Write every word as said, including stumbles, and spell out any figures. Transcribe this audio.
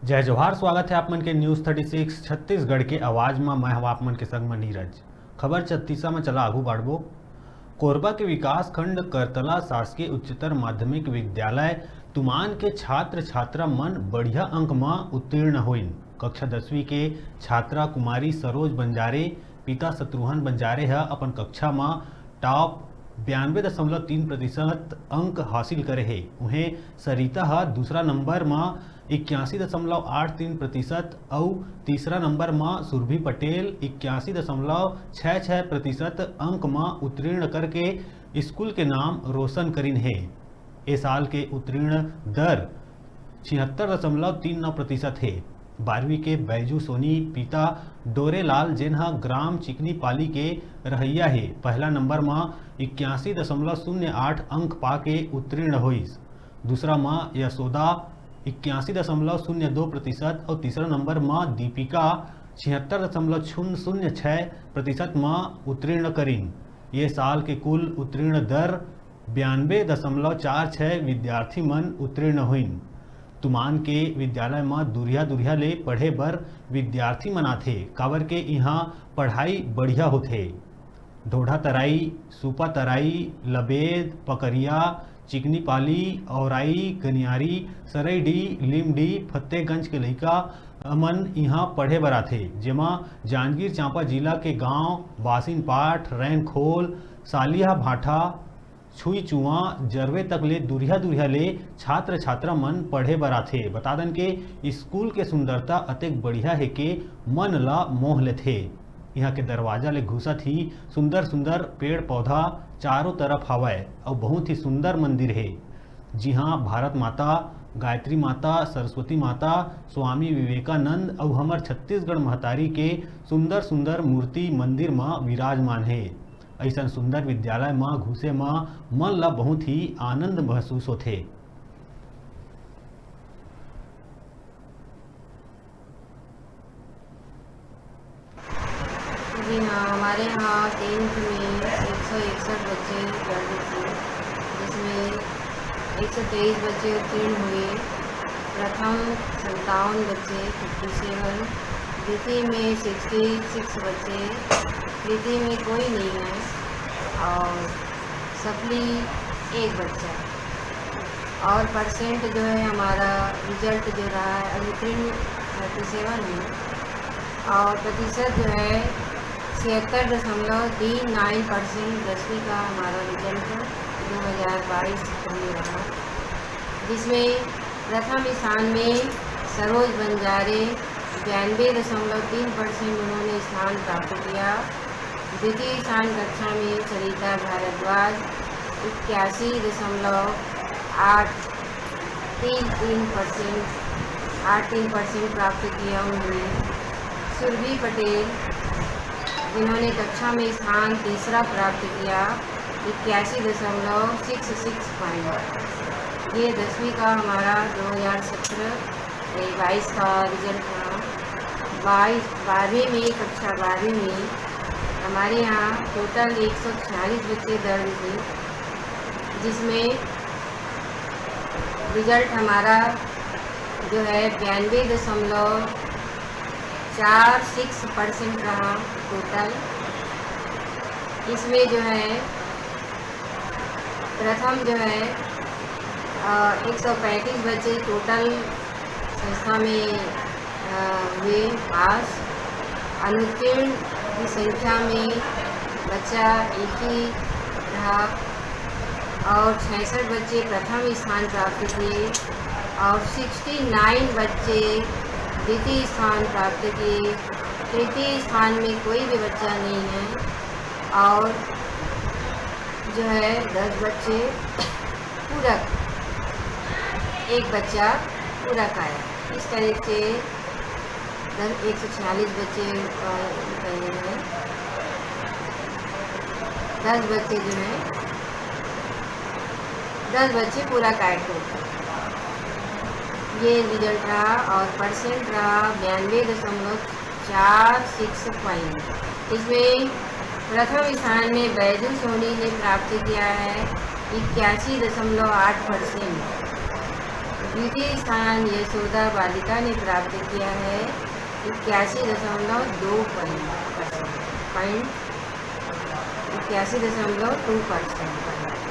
जय जोहार, स्वागत है आप मन के न्यूज़ थर्टी सिक्स छत्तीसगढ़ के आवाज म। मैं हवा आप मन के संग म नीरज। खबर छत्तीसा म चला आगू बाढ़बो। कोरबा के विकासखंड करतला शासकीय उच्चतर माध्यमिक विद्यालय तुमान के छात्र छात्रा मन बढ़िया अंक म उत्तीर्ण होइन। कक्षा दसवीं के छात्रा कुमारी सरोज बंजारे पिता शत्रुघ्न बंजारे ह अपन कक्षा म टॉप बयानबे दशमलव तीन प्रतिशत अंक हासिल करे हे। उहें सरिता ह दूसरा नंबर म इक्यासी दशमलव आठ तीन प्रतिशत अउ तीसरा नंबर म सुरभि पटेल इक्यासी दशमलव छः छः प्रतिशत अंक म उत्तीर्ण करके स्कूल के नाम रोशन करिन हे। ए साल के उत्तीर्ण दर छिहत्तर दशमलव तीन नौ प्रतिशत हे। बारहवीं के बैजू सोनी पिता डोरेलाल, जेन ह ग्राम चिकनी पाली के रहइया हे, पहला नंबर म इक्यासी दशमलव शून्य आठ अंक पाके उत्तीर्ण होइस। दूसरा म यशोदा इक्यासी दशमलव शून्य दो प्रतिशत अउ तीसरा नंबर म दीपिका छिहत्तर दशमलव शून्य शून्य छः प्रतिशत म उत्तीर्ण करिन। ये साल के कुल उत्तीर्ण दर बयानबे दशमलव चार छः विद्यार्थी मन उत्तीर्ण होइन। तुमान के विद्यालय म दुरिहा दुरिहा ले पढ़े बर विद्यार्थी मन आथे, काबर के इहाँ पढ़ाई बढ़िया होथे। ढोढ़ा तराई, सूपा तराई, लबेद, पकरिया, चिकनी पाली, औराई, गनियारी, सरईडी, लीमडी, फतेहगंज के लइका मन इहाँ पढ़े बर आथे, जेमा जांजगीर चांपा जिला के गांव बासिन पाठ, रैनखोल, सालिहा भाठा, छुई चुआ, जरवे तक ले दुरिहा दुरिहा ले छात्र छात्रा मन पढ़े बर आथे। बता दन के स्कूल के सुंदरता अतेक बढ़िया हे के मन ला मोह लेथे। इहाँ के दरवाजा ले घुसत ही सुंदर सुंदर पेड़ पौधा चारों तरफ हवय अउ बहुत ही सुंदर मंदिर हे, जिहाँ भारत माता, गायत्री माता, सरस्वती माता, स्वामी विवेकानंद अउ हमर छत्तीसगढ़ महतारी के सुंदर सुंदर मूर्ति मंदिर म विराजमान हे। अइसन सुंदर विद्यालय म घुसे म मन ला बहुत ही आनंद महसूस होथे। जी हाँ, हमारे यहाँ टेंथ में एक सौ इकसठ बच्चे दर्ज थे, जिसमें एक सौ तेईस बच्चे उत्तीर्ण हुए। प्रथम सत्तावन बच्चे, फिफ्टी सेवन, द्वितीय में सिक्सटी सिक्स बच्चे, तृतीय में कोई नहीं है और सफली एक बच्चा। और परसेंट जो है हमारा, रिजल्ट जो रहा है, उत्तीर्ण थर्टी सेवन है और प्रतिशत जो है छिहत्तर दशमलव तीन नाइन परसेंट दसवीं का हमारा रिजल्ट दो हज़ार बाईस में रहा, जिसमें प्रथम स्थान में सरोज बंजारे बयानबे दशमलव तीन परसेंट उन्होंने स्थान प्राप्त किया। द्वितीय स्थान कक्षा में सरिता भारद्वाज इक्यासी दशमलव आठ तीन तीन परसेंट, आठ तीन परसेंट प्राप्त किया उन्होंने। सुरभि पटेल, जिन्होंने कक्षा में स्थान तीसरा प्राप्त किया, इक्यासी दशमलव सिक्स सिक्स पॉइंट। ये दसवीं का हमारा दो हज़ार सत्रह ये बाईस का रिजल्ट रहा। बाईस, बारहवीं में, कक्षा बारहवीं में हमारे यहाँ टोटल एक सौ छियालीस बच्चे दर्ज थे, जिसमें रिजल्ट हमारा जो है बयानबे दशमलव चार सिक्स परसेंट रहा टोटल। इसमें जो है प्रथम जो है एक सौ पैंतीस बच्चे टोटल संस्था में हुए पास। अनुत्तीर्ण की संख्या में बच्चा एक ही रहा और छियासठ बच्चे प्रथम स्थान प्राप्त किए और सिक्सटी नाइन बच्चे द्वितीय स्थान प्राप्त किए। तृतीय स्थान में कोई भी बच्चा नहीं है और जो है दस बच्चे पूरक, एक बच्चा पूरक आया। इस तरह से दस, एक सौ छियालीस बच्चे निकल रहे हैं, दस बच्चे जो हैं, दस बच्चे पूरक आए थे। ये रिजल्ट रहा और परसेंट रहा बयानबे दशमलव चार सिक्स पॉइंट। इसमें प्रथम स्थान में बैजू सोनी ने प्राप्त किया है इक्यासी दशमलव आठ परसेंट। द्वितीय स्थान यशोदा बालिका ने प्राप्त किया है इक्यासी दशमलव दो पॉइंट, पॉइंट इक्यासी दशमलव दो परसेंट।